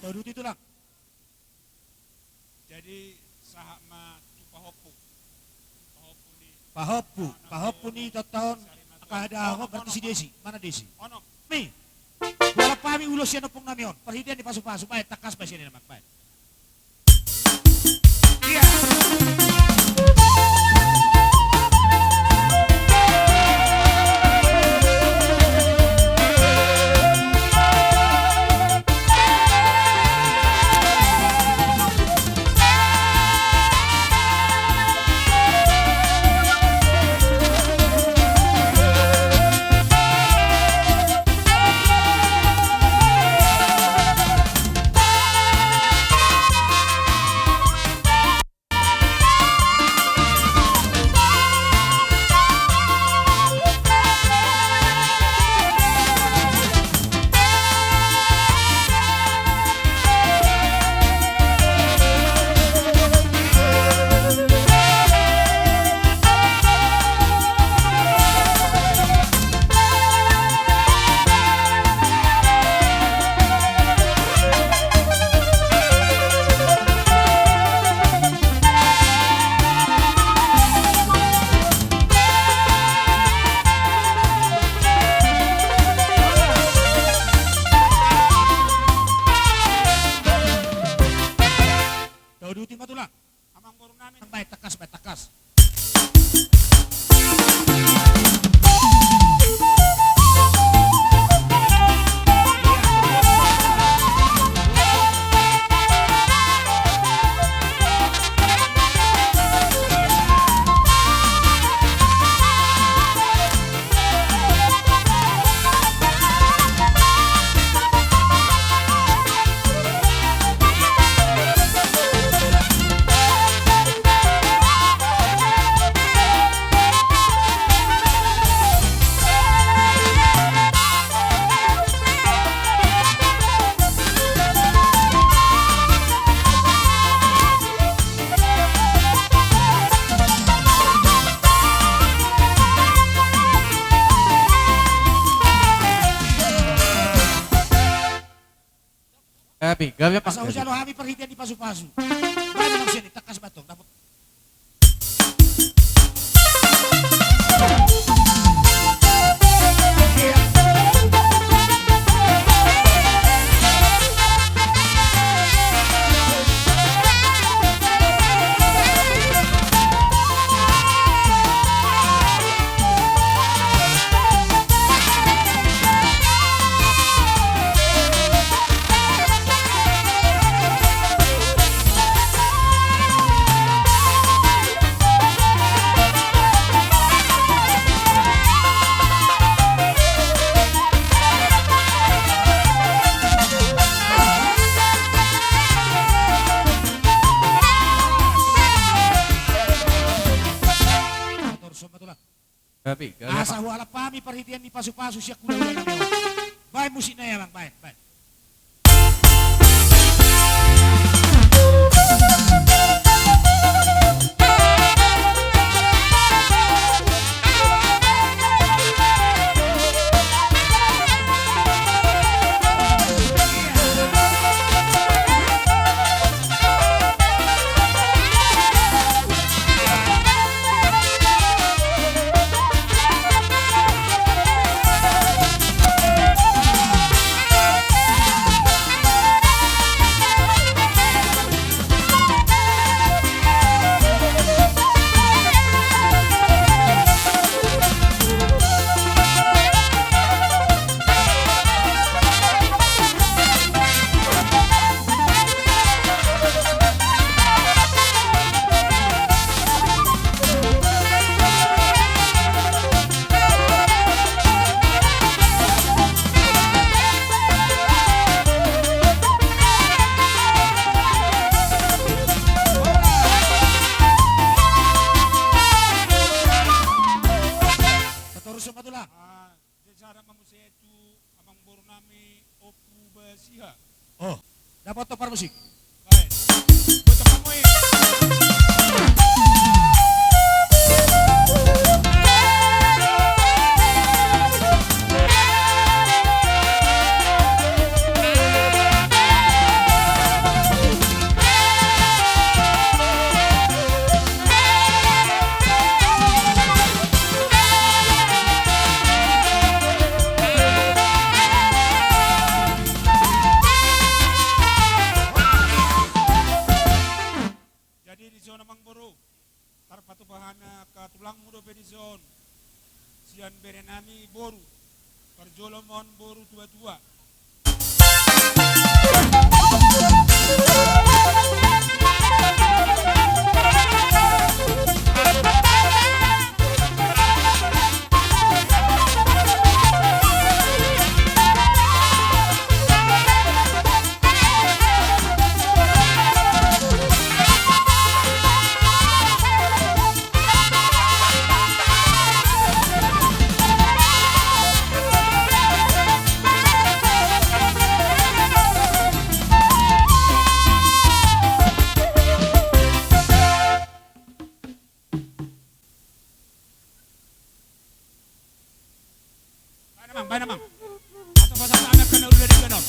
Tolu tu, tulang. Jadi sahat ma tu pahompu. Pahompu ni, pahompu ni taon-taon angka hadaon, berarti si Desi. Mana Desi? Onom. Mi. Hualap hami ulos sian ompung nami on. Parhitean ni pasu-pasu, baen, tangkas baen sian i, amang, baen. Iya. Gabe, gabe, Pak, gabe. Asa hujalo hami parhitean ni pasupasu. Baen ma sian i, tangkas ma antong, dapot. Gabe, gabe, Pak. Asa hualap hami parhitean ni pasupasu sian hulahula nami on. Baen musikna i, Amang, baen, baen. Torus ma, Tulang. Ah, jadi sada ma muse tu amangboru nami Ompu Basiha. Oh, dapot tu parmusik. Baik. Bocok kamu, eh. Jadi dison, amangboru, tarpatupa hami angka tulangmu dope dison, sian bere nami boru, parjolo ma on boru tuatua. Baen, Amang, baen, Amang. Atau pasang tangan kena udah di dalam.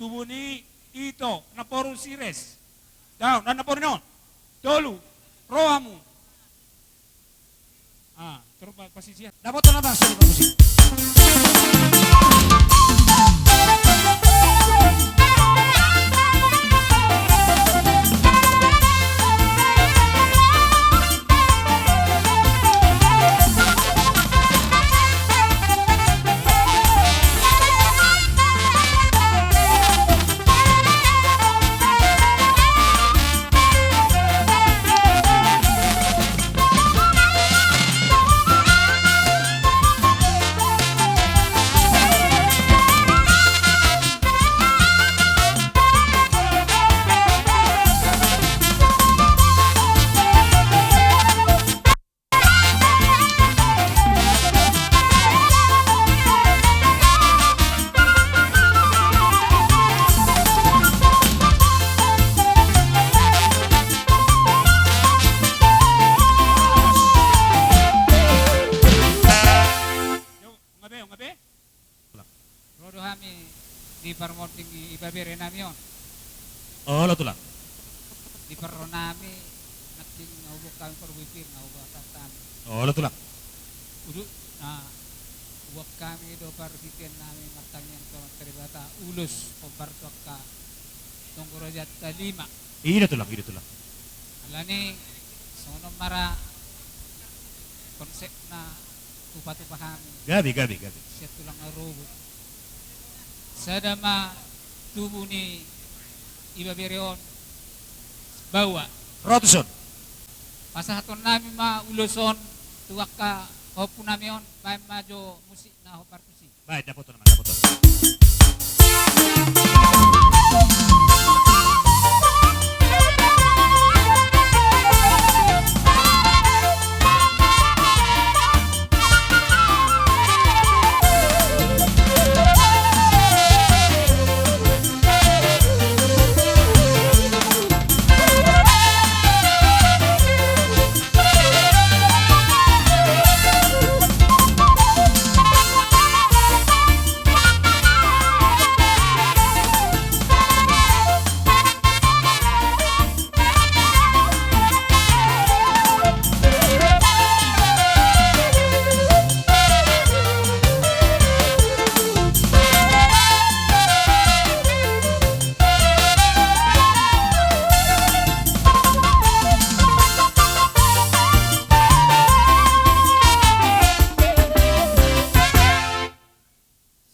Tubu ni Ito, namboru Sires. Dao, na namboru ni on. Tolu. Ro hamu. Ah, terus pa-, pasti sia. Dapotan na basa di parmusik. Ro do hami di parmonding ni ibebere nami on. Olo tulang. Di parro nami nangkin huboan hami parbue pir na huboan hami. Olo tulang. Udu, na huboan hami do parhitean nami martangiang tu Amanta Debata ulos hombar tu angka dongan raja ta lima. Ida tulang, ida tulang. Alani songon on ma ra konsepna tupa-tupa hami. Gabe, gabe, gabe. Sian tulang na robot. Sada ma tubu ni ibebere on baoa. Ro tuson. Pasahaton nami ma ulos on tu angka pahompu nami on, baen ma jo musik na hombar tusi. Baen, dapotan ma, dapotan.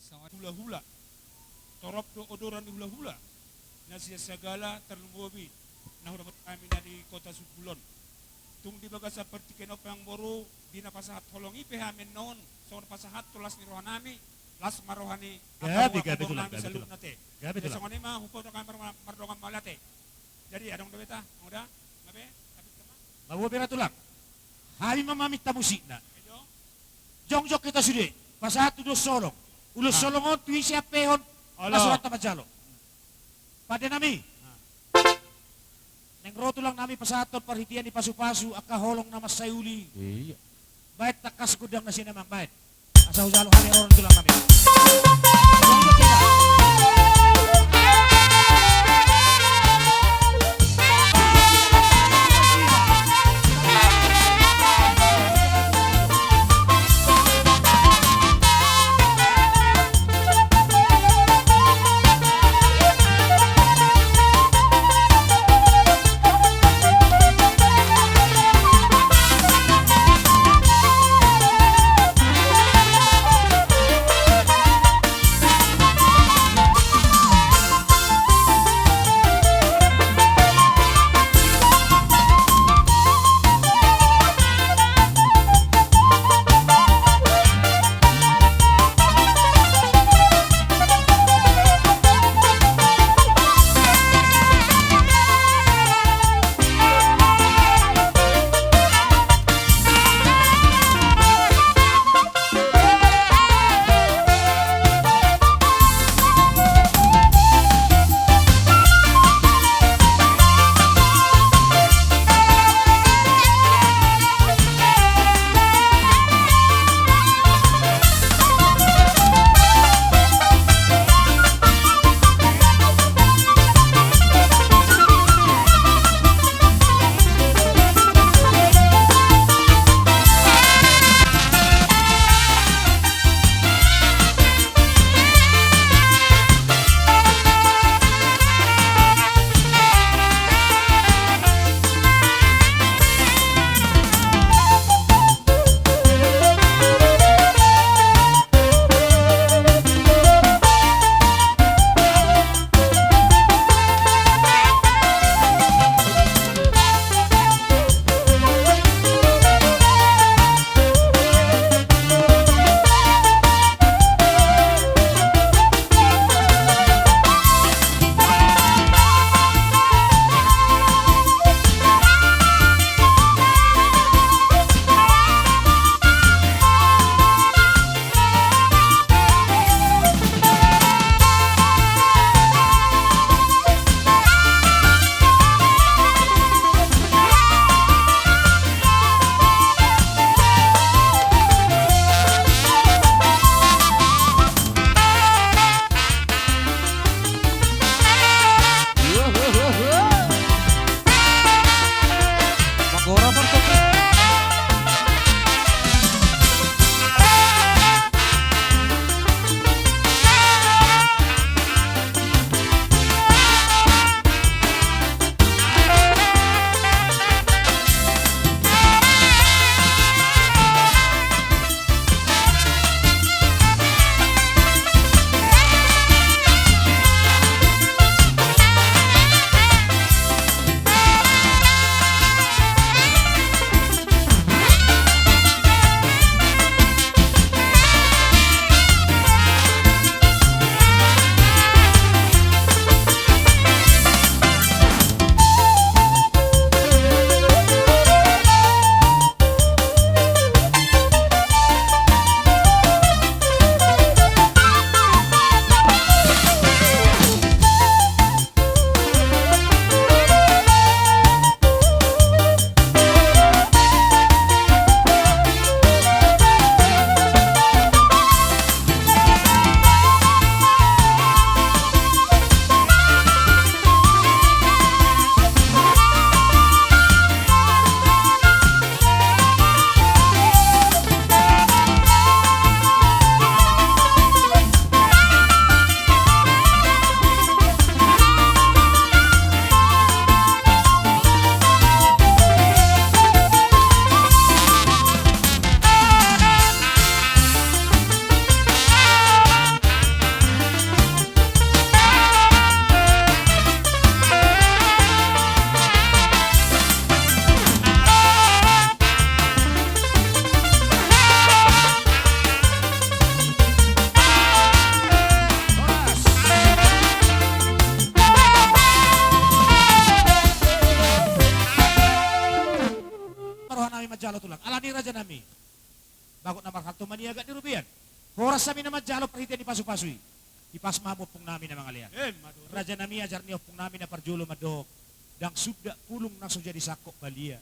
Songon hula-hula. Torop do odoran ni hula-hula na sian Sagala, tarlumobi na hudapot hami na di kota Sumbulan. Tung di bagasan partingkian on pe amang boru, di na pasahat holong i pe hami annon, songon pasahat tu las ni roha nami, las ma roha ni angka, gabe, gabe tulang, nami gabe tulang, saluhutna te. Gabe tulang. Songon i ma hupasahat hami mar-, mardongan mauliate. Jadi adong dope ta, Amang Uda? Gabe? Tapi sama? Mabua bera tulang. Hami ma maminta musikna. Edo. Jongjong hita sude. Pasahat tu ulos holong. Ulos holong on tu ise ampehon. Olo. Las rohanta manjalo. Pande nami. Ah. Naeng ro tulang nami pasahathon parhitean ni pasu-pasu angka holong na mansai uli. Iya. Baen tangkas gondang na sian amang, baen. Asa hujalo hami roha ni tulang nami. Alani raja nami, bagot na marhalto maniaga di robean. Horas hami na manjalo parhitean ni pasu-pasu i. Hipas ma hamu ompung nami na mangalean. Emma tutu. Raja nami, ajar ni ompung nami na parjolo mandok: Ndang sundat pulung nang so jadi sangkot balia.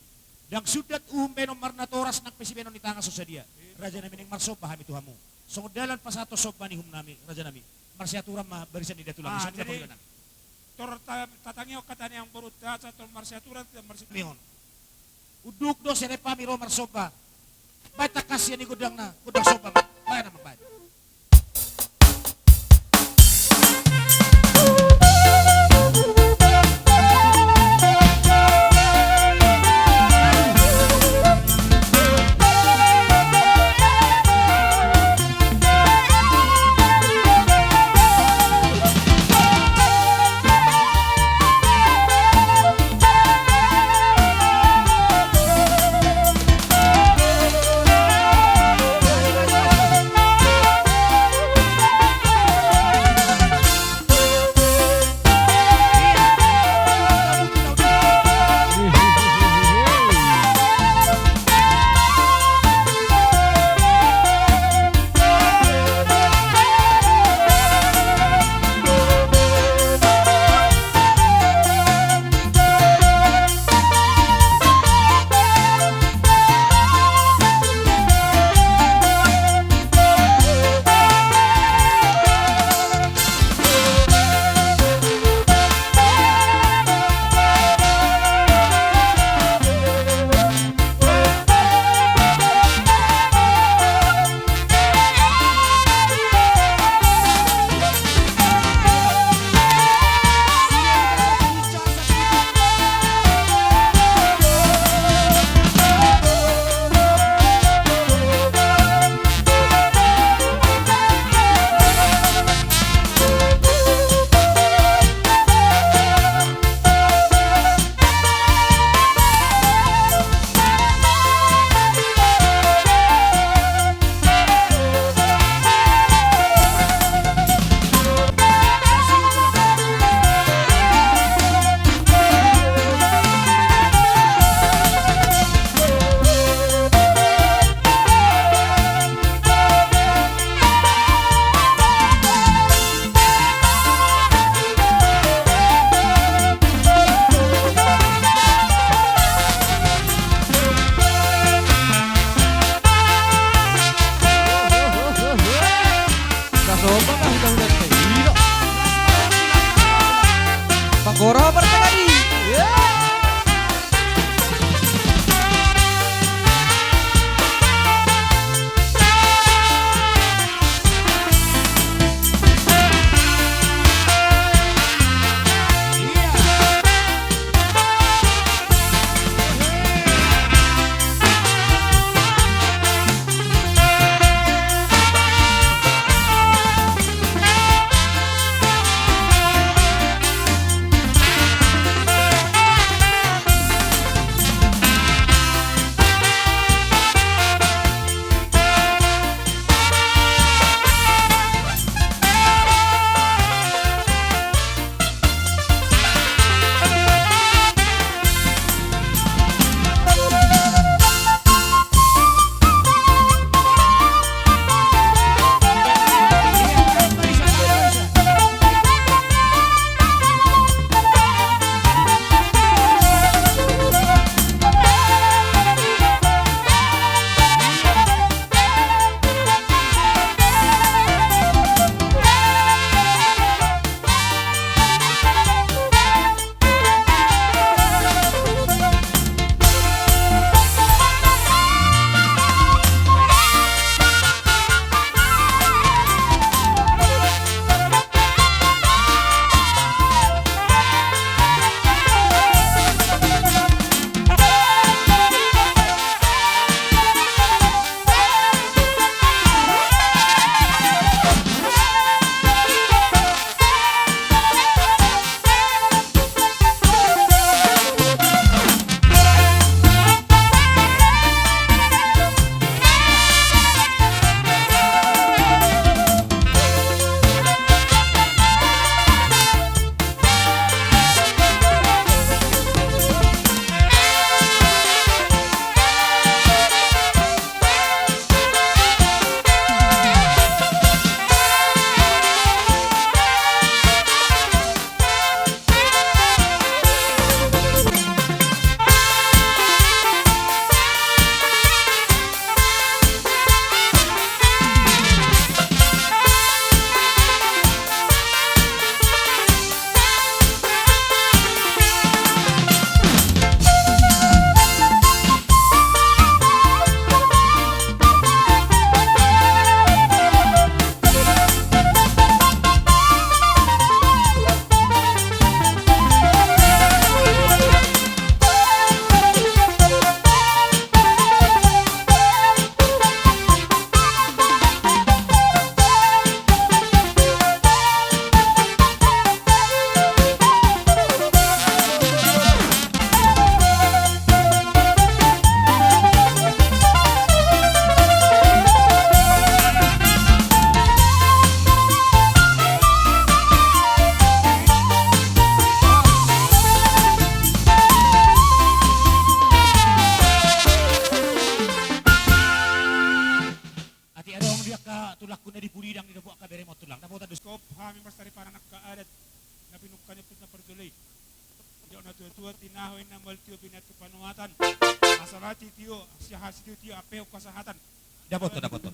Ndang sundat uhum baenon marnatoras, nang pe sibaenon ni tangan so sadia. Raja nami, naeng marsomba hami tu hamu. Songon dalan pasahathon somba ni uhum nami, raja nami. Marsiaturan ma barisan ni datu nami. Ah, songon i jadi, pangula nami. Tor ta-, tatangihon hata ni amang boru ta, asa tor marsiaturan, tor marsi- Mihon. Unduk do serep hami ro marsomba. Baen tangkas sian i gondangna, gondang somba ma. Baen amang, baen. Tulangku na di Puridang, didapot angka beremon tulang. Dapotan do. Stop, hami marsaripadan angka adat na pinungka ni ompunta parjolo i. Didok natuatua, tinaho inna mual tio binatu panuatan. Asa mati tio, siaha sitio tio, ampe hu kasahatan. Dapotan, dapotan.